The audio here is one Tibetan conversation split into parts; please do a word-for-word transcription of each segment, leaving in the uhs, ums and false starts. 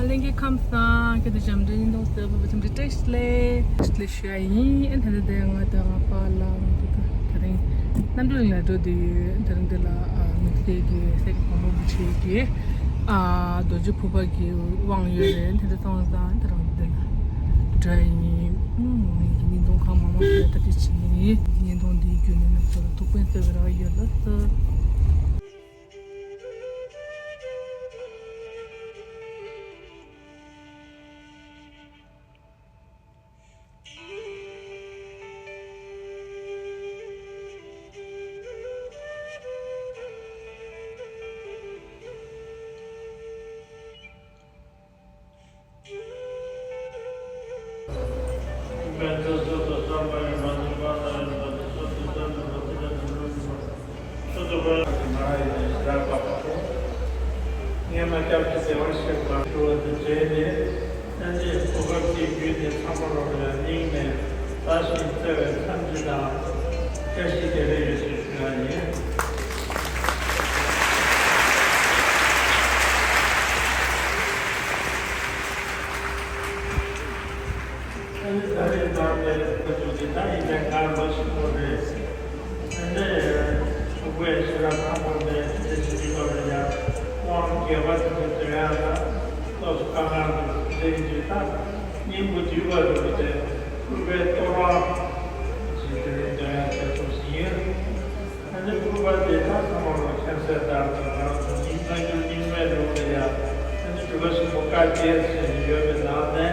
ལྷན་རྒྱས་ཁམས་བཟང་། ཁྱེད་ཚོ་འཇམ་འདྲེ་ཉིན་ཐོང་སྟེ་བ་བ་ཅམ་འདྲེ་བཀྲ་ཤིས་བདེ་ལེགས། བཀྲ་ཤིས་བདེ་ལེགས་ཞུ་ཡ་ཡིན། ཨ་ད་ལྟ་དེ་ང་དང་ང་པཱ་ལགས་ང་ཚོ་དང་དེ་རིང་རྣམ་གྲོལ་གླིང་ལ་འགྲོ་བསྡད་ཡོད། དེ་རིང་འདི་ལ་ཨ་དམིགས་བསལ་གྱི་སེ་གོ་མོ་བུ་ཆེ་གི་ཨ་རྡོ་རྗེ་ཕུར་པ་གི་དབང་ཡོད་རེད། དེ་འདྲ་སོང་ཙང་དེ་རིང་འདི་ལ་འགྲོ་ཡ་ཡིན། ཨུམ་ཉིན་ཐོང་ཁམས་མང་པོ་ཞིག་ལ་ད་དེ་བྱེད་ཡིན། ཉིན་ཐོང་འདིའི་བརྒྱུད་ནས་རྣམ་ཚོ་ལ་ཐུགས་ཕན་གསོས་པའི་རེ་བ་ཡོད། ལགས་སོ། སྔོན་མ་སྐྱབས་རྗེ་ཟེར་བ་ཞིག་མ་ཞུ་བ་དེ་བྱས་ནས། ཨ་ནི་གོ་སྐབས་དེ་བརྒྱུད་ནས་ཚང་མ་ལོག་ལ་སྙིང་ནས་བདག་གཞན་བརྩེ་བའི་འཚམས་འདྲི་དང་བཀྲ་ཤིས་བདེ་ལེགས་ཡོད་ཞེས་ཞུ་ཡ་ཡིན། ཨ་ནི་ད་རེས་ད་ལྟའི་སྐབས་སུ་དེ་ད་ཡིན་ནའི་ང་ལོ་ཆེན་པོ་རེད། ཨ་ནི་ཕྲུ་གུའི་ཤེས་རབ་ཐང་པོ་ནས་དེ་ཞིག་གི་ལོ་རེ་ཡང་དབང་རྒྱས་པ་དེ་ཚོ་འདོན་ཡག་ལ་སློབ་གསོ་དཀའ་ངལ་འདུག་དེ་ཡིན་དུས་ད་སྙིང་པོ་དུས་བབ་རུ་དེ་ཕུར་པའི་གཏོར་དབང་ཞིག་དེ་རིང་འདོན་ཡག་དེ་ཐུགས་སུ་ཡིན། ཨ་ནི་ཕུར་པ་དེ་དག་ཚང་མ་ལོ་མཁྱེན་གསལ་ལྟར་དུ་ང་རང་ཚོ་སྙིང་རྣལ་འབྱོར་རྙིང་མའི་ལུགས་ལ་ཡང་ཨ་ནི་སྒྲུབ་པ་ཆེན་པོ་བཀའ་བརྒྱད་ཟེར་ནས་ཡོད་པའི་ནང་ནས།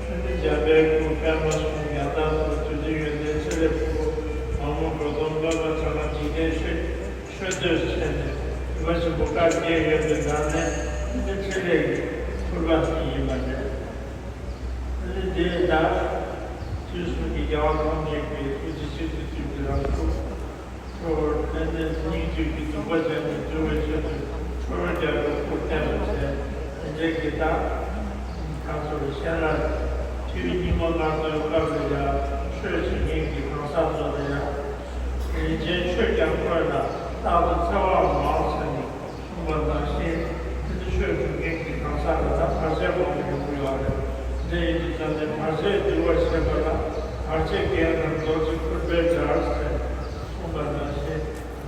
ཨ་ནི་འཇམ་དཔལ་སྐུ་པདྨ་གསུམ་ཡང་དག་ཏུ་བདུད་འདུལ་ཡོན་ཏན་ཚེ་ལས་ཕུར་བུ་མ་མོ་འགྲོ་སྟོན་སྟོན་པ་ཚང་མ་འཇིག་རྟེན་མཆོད་མཆོད་བསྟོད་བྱས་ནས་སྒྲུབ་པ་ཆེན་པོ་བཀའ་བརྒྱད་ཡོད་པའི་ནང་ནས་ཨ་ནི་ཕྲིན་ལས་ཀྱི་ཕུར་པ་ཞིག་ཡིན་པ་རེད། ཨ་ནི་དེ་དག་དུས་གསུམ་གྱི་རྒྱལ་བ་ཐམས་ཅད་ཀྱི་ཐུགས་རྗེ་ཆེ་ཚུལ་ཁྲིམས་ཀྱི་རང་ཚུགས། ཁྲོ་བོར་ཕན་བདེ་སྙིང་བཅུད་ཀྱི་སྡོམ་པ་བྱས་ནས་འཛུལ་བའི་ཆེད་དུ་ཁྲོ་བོའི་རྒྱལ་པོའི་སྐུར་བསྟན་པ་བྱས། དེ་འདྲའི་གི་དག་གང་ཟེར་བ་གཞན་ལ་དུས་སྙིགས་མ་ལྔ་བདོའི་སྐབས་ལ་ཡང་ཆོས་བྱེད་མཁན་གྱི་གང་ཟག་ཚོ་ལ་ཡང་རིན་ཆེན་ཆོས་ཀྱང་བསྔོས་ལ་རྟག་ཏུ་འཚེ་བའང་མང་ཟེར་ནས་གསུངས་པ་ནང་བཞིན། དེ་ཚོ་ཆོས་སྒྲུབ་མཁན་གྱི་གང་ཟག་ལ་ད་བར་ཆད་མང་པོ་ཡོང་གི་ཡོད་རེད། འདི་ཡིན་དུས་ཙམ་ནས་བར་ཆད་འདུལ་བར་བྱེད་པ་ལ་བར་ཆད་བརྒལ་རྣམས་རྡོ་རྗེ་ཕུར་པས་བསྒྲལ་ཟེར་གསུངས་པ་ནང་བཞིན།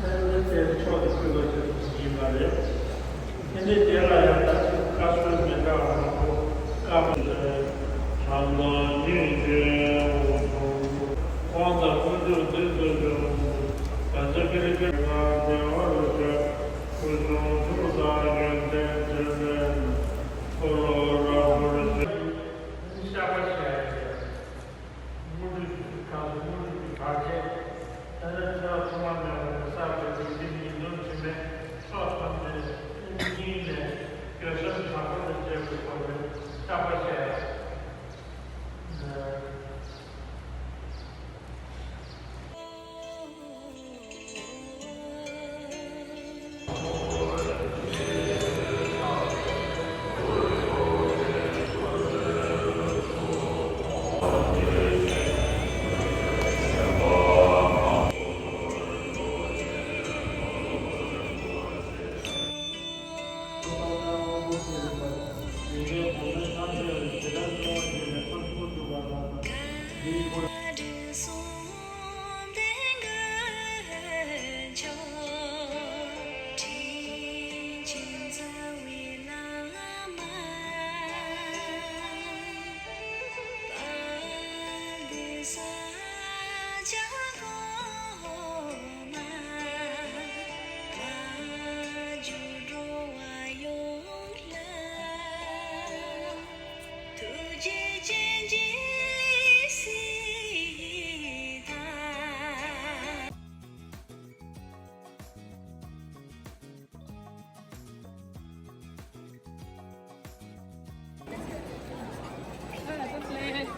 ཨ་ནི་དེ་ཕྱོགས་སུ་ཕུལ་བ་ཞིག་ཡིན་པ་རེད། དེ་ནས་དེ་ལ་ཡང་ད་ཅིག་བཀའ་སྲོལ་མི་འདྲ་བ་མང་པོ་བཀའ་པ་ལས་བྱམས་དང་སྙིང་རྗེ་འོ་ཐོང་དང་དཀོན་མཆོག་འདི་ཚོ་འབྱུང་བ་ཚེ་ཀེ་རེ་ཀེ་རེ་ང་བདེ་བར་གཤེགས་སྐུ་གསུང་ཐུགས་དང་ཡོན་ཏན་ཕྲིན་ལས་འཁོར་ལོ་རབ་འཁོར་ཞེས། བཤགས་པ་བྱས་ཏེ། དངོས་གྲུབ་ཀྱི་གང་དུ་དངོས་གྲུབ་ཀྱི་བར་ཆད། ད་ནི་ཚེ་རབས་ཐོག་མ་མེད་པ་ནས་བསགས་པའི་སྡིག་སྒྲིབ་ཉེས་ལྟུང་དྲི་མའི་ཚོགས་ཐམས་ཅད་སྙིང་ནས་འགྱོད་བཤགས་དྲག་པོ་དང་བཅས་པའི་སྒོ་ནས་བཤགས་པ་བྱས།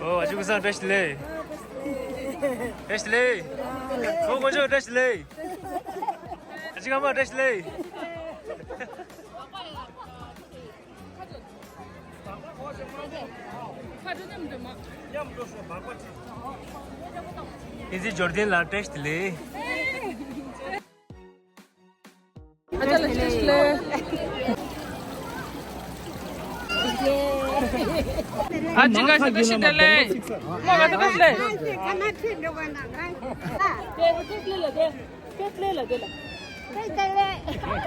ཨོ། ཨ་ཅག་གུན་བཀྲ་ཤིས་བདེ་ལེགས། བཀྲ་ཤིས་བདེ་ལེགས། ཨོ། དཀོན་མཆོག་བཀྲ་ཤིས་བདེ་ལེགས། ཨ་ཅག་ཨ་མ་བཀྲ་ཤིས་བདེ་ལེགས། ཨེ་ཟི་འབྱོར་ལྡན་ལགས་བཀྲ་ཤིས་བདེ་ལེགས། ཨ་ཅག་ལགས་བཀྲ་ཤིས་བདེ་ལེགས། ཨ་ཅི་ག་ཤི་ད་ཤི་ད་ལེ། མོ་ག་ད་ད་ལེ། དེ་ལ་དེ་ལ་དེ་ལ་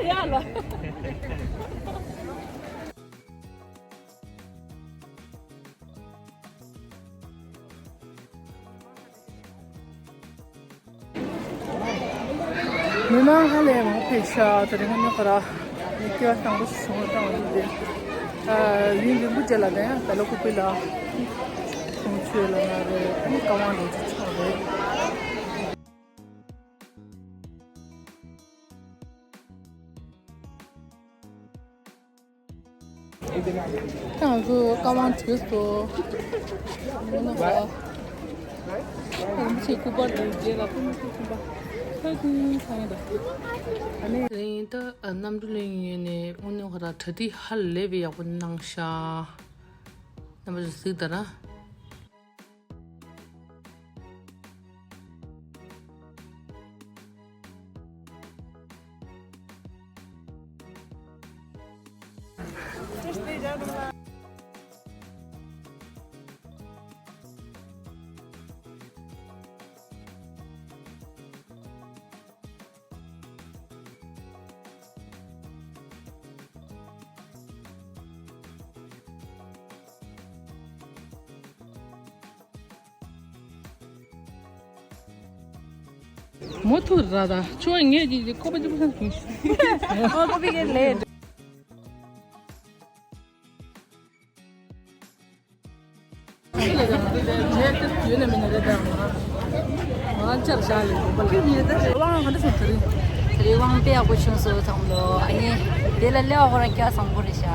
ཡ་ལ། མི་མང་ཧ་ལས་མང་ཕེབས་ཤག་དེ་རིང་ང་ཁོ་ར་སྐྱེ་བ་དང་པོ་ཞིག་བྱུང་བ་དང་འདི། ཨ་ཡུན་རིང་པོ་རྗེས་ལ་ནས་ད་ལོ་ཁུ་པི་ལ་ཁོང་ཚོའི་ལ་ན་རེ་ཨ་ནི་བཀའ་དབང་རོལ་རྩེད་ཆགས་རེད། ད་ང་ཚོ་བཀའ་དབང་བྱས་སོ། ཨ་ནི་ཧ། རིན་པོ་ཆེའི་སྐུ་པར་དེ་རྗེས་ལ་ཕུལ་མི་ཐུབ་ཐུབ་པ་ཕ་གི་ཚང་ཡིན་ད། ཨ་ནི་དེ་རིང་ད་གནམ་གྲུ་གླིང་ཡོད་ནས་དངོས་གནས་ཁོ་ར་གྲ་སྒྲིག་ཧ་ལས་པའི་ཡག་པོ་གནང་ཤག་རྣམ་པ་ཚོ་གཟིགས་དང་ར། མོ་ཐུག་ར་ད་ཆོ་ངས་ཀྱི་ཀོ་པ་ཅི་པ་སང་ཐུང་ཨོ་ཀོ་པི་གེ་ལེ། དེ་རིང་དབང་དཔེ་ཡག་པོ་བྱུང་སོང་ཚང་མ་ལོ། ཨ་ནི་དེ་ལ་སླེབས་པ་ཁོ་རང་སྐྱ་བཟང་པོ་རེད་ཤག་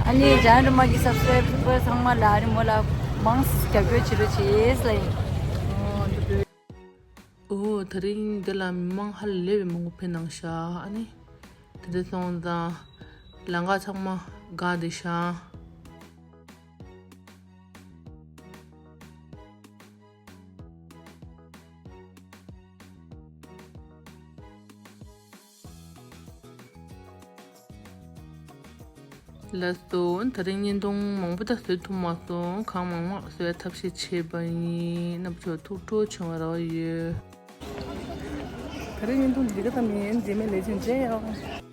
ཨ་ནི་ཇན་རི་མ་གི་སབ་སི་ཀ་རེབ་ཚང་མ་ལ་ཨ་རི་མོ་ལ་མང་རྒྱབ་སྐྱོར་བྱེད་རོགས་བྱེད་ལ་ཡིན། ཨོ་དེ་རིང་འདི་ལ་མི་མང་ཧ་ལས་པའི་མང་པོ་ཕེབས་གནང་ཤག་ཨ་ནི་དེ་འདྲ་སོང་ཙང་ལམ་ཁ་ཚང་མ་དགའ་བདེ་ཤག་ལགས་སོ། དེ་རིང་བརྙན་ཐུང་མང་པོ་ད་བཟོ་ཐུབ་མ་སོང་། གང་མང་མང་བཟོ་བའི་ཐབས་ཤེས་བྱས་པ་ཡིན། རྣམ་པ་ཚོ་ཐུགས་སྤྲོ་བྱུང་བ་རག་ཡོད། དེ་རིང་བརྙན་ཐུང་འདི་ག་ཙམ་ཡིན། རྗེས་མའི་ལེ་ཚན་མཇལ་ཡོང་།